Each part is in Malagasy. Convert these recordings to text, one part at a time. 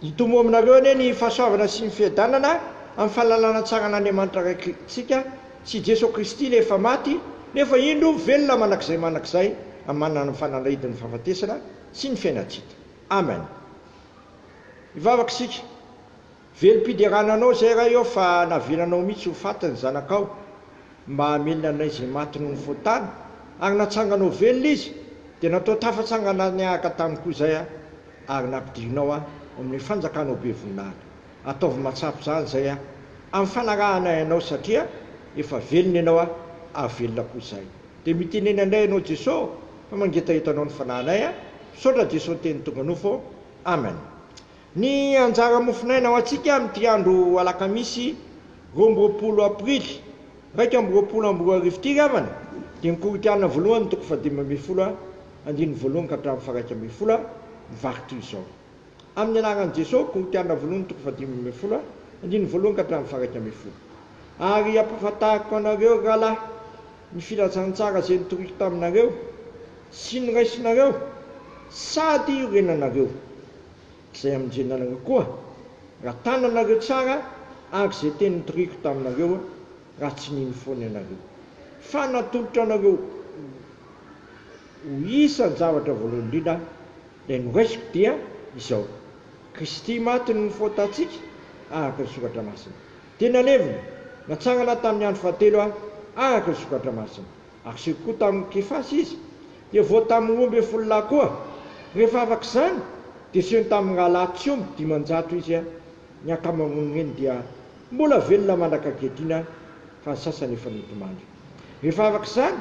Hitombo aminareo anie ny fahasoavana sy ny fiadanana amin'ny fahalalana tsara an'Andriamanitra Raintsika sy Jeso Kristy ilay efa maty nefa indro velona mandrakizay mandrakizay amin'ny manana ny fanalahidin'ny fahafatesana sy ny fiainan-tsy hita. Amen. Hivavaka isika. Velom-piderana Anao izay Ray ô fa navelanao mihitsy ho faty ny Zanakao mba hamelona anay izay maty noho ny fahotana ary natsanganao velona Izy dia natao tafatsangana niaraka taminy koa izay aho ary nampidirinao aho ao amin'ny fanjakanao be voninahitra. Ataovy mahatsapa izany izay aho amin'ny fanarahanay Anao satria efa velona Ianao aho ary velona koa izahay. Dia mitenena indray Ianao Jeso fa mangetaheta Anao ny fanahinay aho. Misaotra Jeso Teny tonga nofo ô. Amen. Ny anjara mofonaina ho antsika amin'ity andro alakamisy 22 aprily 2021 ity ry havana dia ny Korintiana voalohany toko faha-15 andininy voalohany ka hatramin'ny faha-11 mivaky toy izao. Amin'ny anaran'i Jesoa, Korintiana voalohany toko faha-15 andininy voalohany ka hatramin'ny faha-11. Ary ampahafantariko anareo ry rahalahy ny filazantsara izay notoriko taminareo sy noraisinareo sady iorenanareo. Izay hamonjena anareo koa, raha tananareo tsara araka izay teny notoriko taminareo, raha tsy nino foana ianareo. Fa natolotra anareo ho isan-javatra voalohany indrindra ilay noraisiko dia izao, Kristy maty noho ny fahotantsika, araka ny Soratra Masina. Dia nalevina, natsangana tamin'ny andro fahatelo araka ny Soratra Masina. Ary seho koa tamin'i Kefasy izy, dia voa tamin'ny 12 lahy koa. Rehefa afaka izany, dia sehony tamin'ny rahalahy tsy omby 500 izy, ny ankamaroan'ireny dia mbola velona mandraka ankehitriny, fa ny sasany efa nodimandry. Rehefa afaka izany,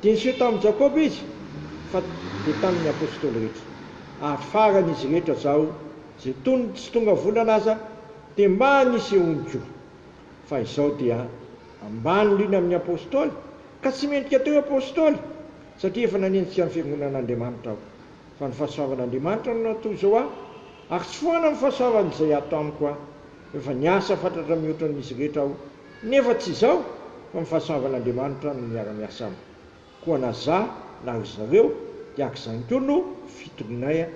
dia niseho tamin'i Jakoba izy, fa dia tamin'ny apostoly rehetra. Ary farany izy rehetra izao, izay toy ny tsy tonga volana aza, dia mba nisehoany koa. Fa izao dia ambany indrindra amin'ny apostoly, Ka tsy mendrika atao hoe apostoly, satria efa nanenjika ny fiangonan'Andriamanitra aho. Fa ny fahasoavan'Andriamanitra no nahatoy izao ahy, ary tsy foana ny fahasoavany izay ato amiko aho. Efa niasa fatratra mihoatra noho izy rehetra aho, nefa tsy izaho, fa ny fahasoavan'Andriamanitra no miara-miasa amiko. Koa na za na ry zareo dia araka izany koa no fitorianay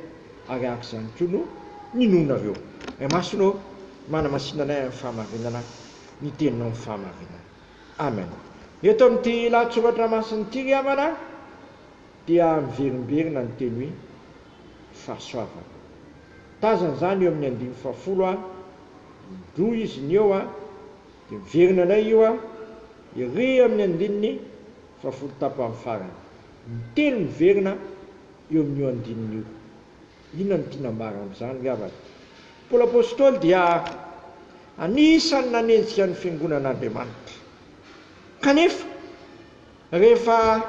ary araka izany koa no ninoanareo. Ray Masina ô, manamasina anay amin'ny fahamarinana, ny Teninao ny fahamarinana. Amen. Eto amin'ity lahatsoratra masina ity ry havana dia miverimberina ny teny hoe fahasoavana. Tazana izany eo amin'ny andininy fahafolo a, indroa izy ny eo a, dia miverina indray io a, ery amin'ny andininy fahafolo tapany farany. Intelo miverina eo amin'io andininy io. Inona no tiana ambara amin'izany ry havana? Paoly Apostoly dia anisan'ny nanenjika ny Fiangonan'Andriamanitra. Kanefa, rehefa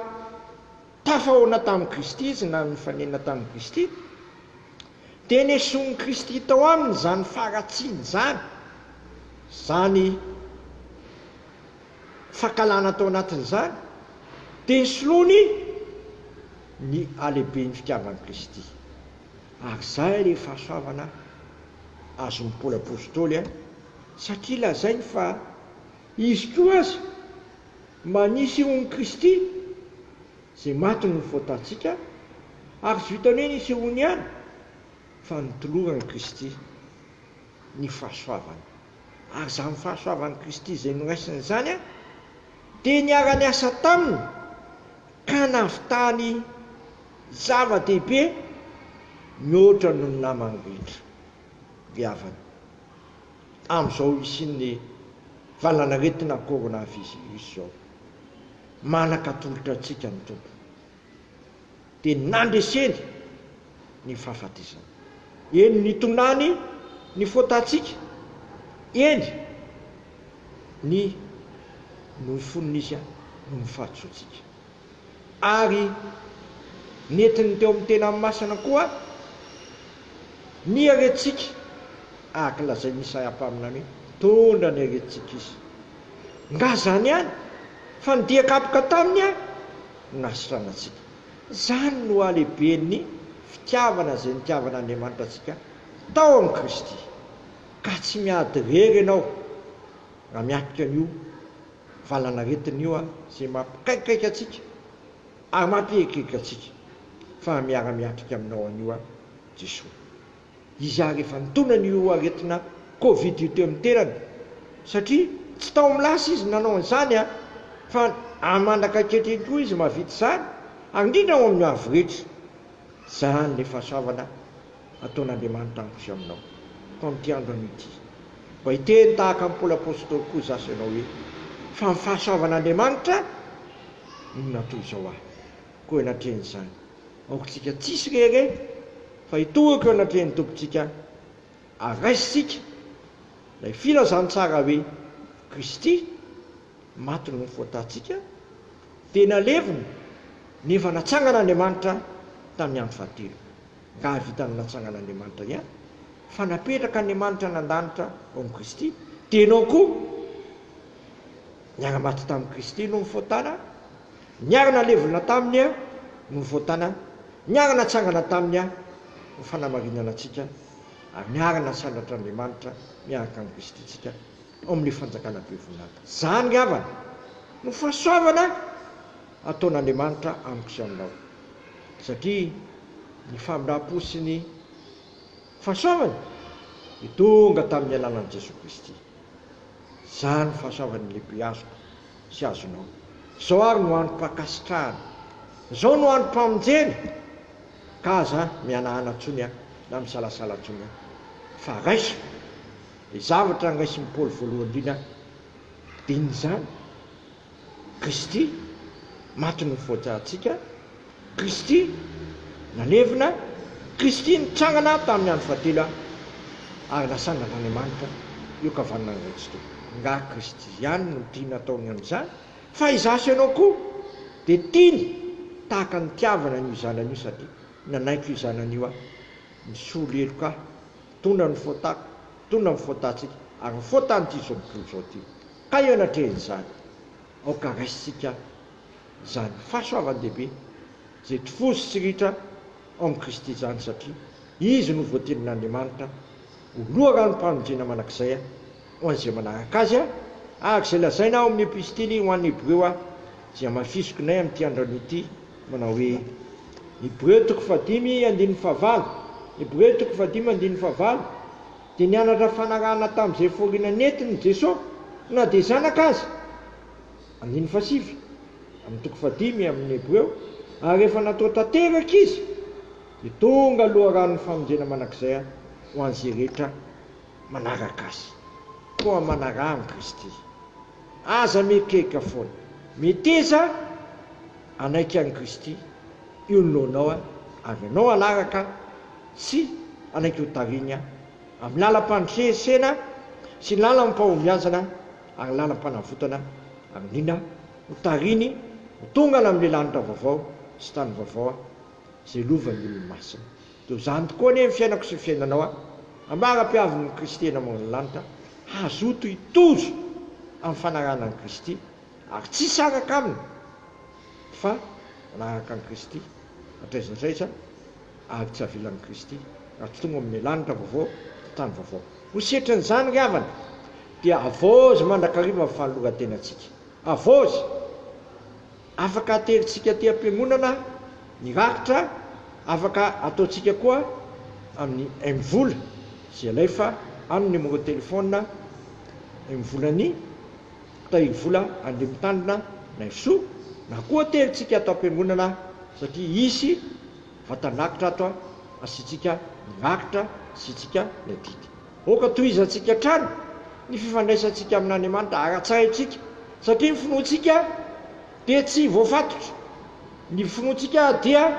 tafahaona tamin'i Kristy izy na nifanena tamin'i Kristy, dia nesoin'i Kristy tao aminy izany faharatsiana izany, izany fankahalana tao anatin'izany, dia nosoloiny ny halehiben'ny fitiavan'i Kristy. Ary izay ilay fahasoavana azon'i Paoly Apostoly, satria lazainy fa izy koa aza mba nisehoan'i Kristy, izay maty noho ny fahotantsika, ary tsy vitan'ny hoe nisehoany ihany, fa notoloran'i Kristy ny fahasoavany. Ary izany fahasoavan'i Kristy izay noraisiny izany dia niara-niasa taminy ka nahavitany zava-dehibe mihoatra noho ny namany rehetra. Ry havana, amin'izao hisian'ny valanaretina coronavirus izao, manan-katolotra antsika ny Tompo. Dia nandreseny ny fahafatesana. Eny, nitonany ny faotantsika, eny, ny nofoniny Izy noho ny fahadisoantsika. Ary nentiny teo amin'ny tenany masina koa ny aretintsika, araka ny lazain'i Isaia mpaminany hoe, Mitondra ny aretintsika Izy. Nga izany ihany, fa ny dia kapoka taminy no nahasitrana antsika. Izany no halehiben'ny fitiavana izay nitiavan'Andriamanitra antsika tao amin'i Kristy. Ka tsy miady irery ianao raha miatrika an'io valanaretina io izay mampikaikaika antsika ary mampierikerika antsika fa miara-miatrika aminao an'io Jesoa. Izy ary efa nitondra an'io aretina covid io teo amin'ny tenany satria tsy tao amin'ny lasa izy nanao an'izany an, fa mandraka ankehitriny koa izy mahavita izany ary indrindra ao amin'ny avo rehetra. Izany ilay fahasoavana ataon'Andriamanitra amiko sy aminao. Koa amin'ity andro anio ity, mba hiteny tahaka an'i Paoly Apostoly koa izaho sy ianao hoe, Fa ny fahasoavan'Andriamanitra no natoy izao ahy. Koa eo anatrehan'izany, aoka isika tsy hisy rehereha, fa hitohaka eo anatrehan'ny Tompontsika ary raisintsika ilay filazantsara hoe Kristy maty noho ny fahotantsika, dia nalevina, nefa natsangan'Andriamanitra tamin'ny andro fahatelo. Angaha vitan'ny natsangan'Andriamanitra ihany, fa napetrak'Andriamanitra any an-danitra ao amin'i Kristy, dia ianao koa niara-maty tamin'i Kristy noho ny fahotana, niara-nalevina taminy noho ny fahotana, niara-natsangana taminy ho fanamarinana antsika, ary niara-nasandratr'Andriamanitra miaraka amin'i Kristy isika ao amin'ilay fanjakana be voninahitra. Izany ry havana no fahasoavana ataon'Andriamanitra amiko sy aminao, satria ny famindram-po sy ny fahasoavany dia tonga tamin'ny alalan'i Jesoa Kristy. Izany fahasoavana lehibe azoko sy azonao. Izao ary no androm-pankasitrahana. Izao no androm-pamonjena. Ka aza mihanahana intsony aho na misalasala intsony aho, fa raiso ilay zavatra noraisin'i Paoly voalohany indrindra, dia inona izany? Kristy maty noho ny voajahantsika, Kristy nalevina, Kristy nitsangana tamin'ny andro fahatelo ary nasangan'Andriamanitra eo ankavanan'ny Ray Tsitoha. Angaha Kristy ihany no tiany hataony amin'izany? Fa izaho sy ianao koa dia tiany tahaka ny nitiavana an'io zanany io satria nanaiky io zanany io aho, nisolo heloka ahy, nitondra ny faotako, nitondra ny faotantsika ary ny faotan'ity izao tontolo izao ity. Ka eo anatrehan'izany, aoka raisintsika izany fahasoavan-dehibe izay tofozy sy ritra ao amin'i Kristy izany satria Izy no voatendrin'Andriamanitra ho loharanom-pamonjena mandrakizay ho an'izay manaraka Azy, araka izay lazaina ao amin'ny Epistily ho an'ny Hebreo izay hamafisiko nay amin'ity andro anio ity, manao hoe, Hebreo toko fahadimy andininy fahavalo, Hebreo toko fahadimy andininy fahavalo, dia nianatra fanarahana tamin'izay fahoriana nentiny Jesoa na dia zanaka aza, andininy fahasivy, amin'ny toko fahadimy amin'ny Hebreo, ary rehefa natao tanteraka izy, dia tonga loharanon'ny famonjena mandrakizay ho an'izay rehetra manaraka azy. Koa manaraha an'i Kristy. Aza mieritreritra foana. Meteza hanaiky an'i Kristy eo anoloanao ary ianao hanaraka sy hanaiky hotarihiny amin'ny lalam-pandresena sy lalam-pahombiazana ary lalam-panavotana ary indrindra hotarihiny ho tonga any amin'ilay lanitra vaovao sy tany vaovao izay lovan'ny olony masina. Toy izany tokoa anie ny fiainako sy ny fiainanao a! Ambara-piavin'i Kristy eny amoron'ny lanitra, hazoto hitozo amin'ny fanarahana an'i Kristy ary tsy hisaraka aminy fa manaraka an'i Kristy hatraiza hatraiza ary tsy avelan'i Kristy raha tsy tonga amin'ny lanitra vaovao sy tany vaovao. Ho setrin'izany ry havana dia havaozy mandrakariva ny fanoloran-tenantsika. Havaozy! Afaka aterintsika aty am-piangonana ny rakitra, afaka ataontsika koa amin'ny MVola izay alefa amin'ny numéro téléphone MVola-n'ny mpitahiry vola Andriamitandrina Naivosoa na koa aterintsika ato am-piangonana satria hisy vatan-drakitra ato asiantsika ny rakitra asiantsika ny adidy. Aoka tohizantsika hatrany ny fifandraisantsika amin'Andriamanitra ara-tsaintsika, satria ny finoantsika dia tsy voafatotra, ny finoantsika dia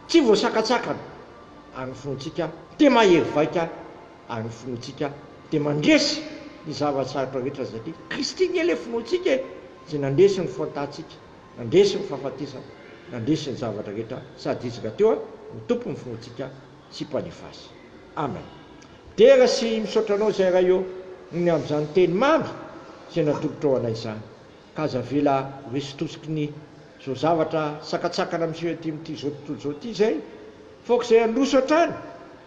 tsy voasakantsakana, ary ny finoantsika dia mahery vaika, ary ny finoantsika dia mandresy ny zava-tsarotra rehetra, satria Kristy anie ilay finoantsika e, izay nandresy ny fahotantsika, nandresy ny fahafatesana, nandresy ny zavatra rehetra, sady Izy rahateo no Tompon'ny finoantsika sy Mpanefa azy. Amen. Dera sy misaotra Anao izay Ray ô noho ny amin'izany teny mamy izay natolotrao anay izany. Ka aza avela ho resy tosiky ny izao zavatra sakantsakana miseho ety amin'ity izao tontolo izao ity izay fa aoka izay handroso hatrany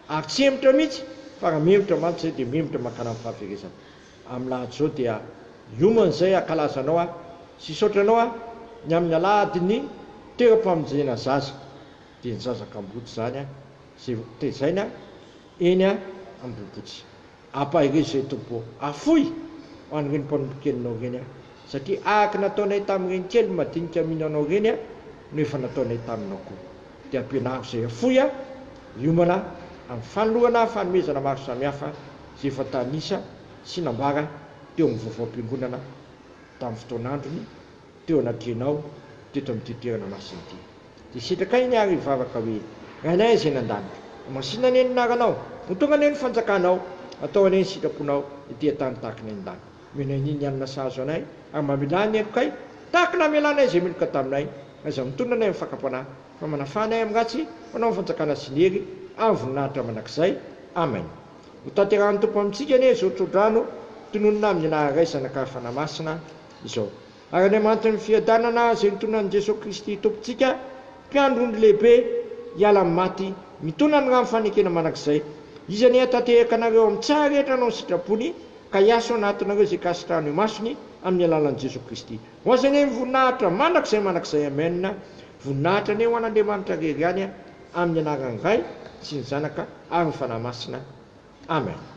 ary tsy hemotra mihitsy fa raha mihemotra mantsy izay dia mihemotra mankany amin'ny fahaverezana. Amin'ny lahady izao dia hiomana izay hankalaza Anao aho sy hisaotra Anao aho ny amin'ny alahadin'ny toeram-pamonjena zaza dia ny zaza kamboty izany izay tezaina. Eny Ambohipotsy. Ampaherezo izay Tompo ô. Afoy ho an'ireny mpanompo kelinao ireny aho, satria araka nataonay tamin'ireny kely madinika mino Anao ireny aho no efa nataonay taminao koa. Dia ampianaro izay afoy aho hiomana amin'ny fanolorana fanomezana maro samihafa izay efa tanisa sy nambara teo amin'ny vaovaom-piangonana tamin'ny fotoan'androny teo anatrehanao teto amin'ity toerana masina ity. Dia sitraka iny ary hivavaka hoe, Rainay izay any an-danitra, homasina anie ny anaranao, ho tonga anie ny fanjakanao, atao anie ny sitraponao ety an-tany tahaka ny any an-danitra. Omena anie ny hanina sahaza anay, ary mamelà ny helokay, tahaka ny namelanay izay meloka taminay, aza mitondra anay amin'ny fakam-panahy, fa manafaha anay amin'ny ratsy, ho anao ny fanjakana sy ny hery ary ny voninahitra mandrakizay. Amen. Ho tanterahan'ny Tompo amintsika anie izao tsodrano tononina amin'ny anaran'ny Ray, Zanaka ary Fanahy Masina izao. Ary Andriamanitry ny fiadanana izay nitondra an'i Jesoa Kristy Tompontsika, Mpiandry ondry lehibe, hiala amin'ny maty, mitondra ny rano fanekena mandrakizay, Izy anie hatanteraka anareo amin'ny tsara rehetra hanao ny sitrapony, ka hiasa ao anatinareo izay kasitrahany eo imasony, amin'ny alalan'i Jesoa Kristy. Ho Azy anie ny voninahitra mandrakizay mandrakizay. Amen. Voninahitra anie ho an'Andriamanitra irery ihany, amin'ny anaran'ny Ray, sy ny Zanaka, ary ny Fanahy Masina. Amen.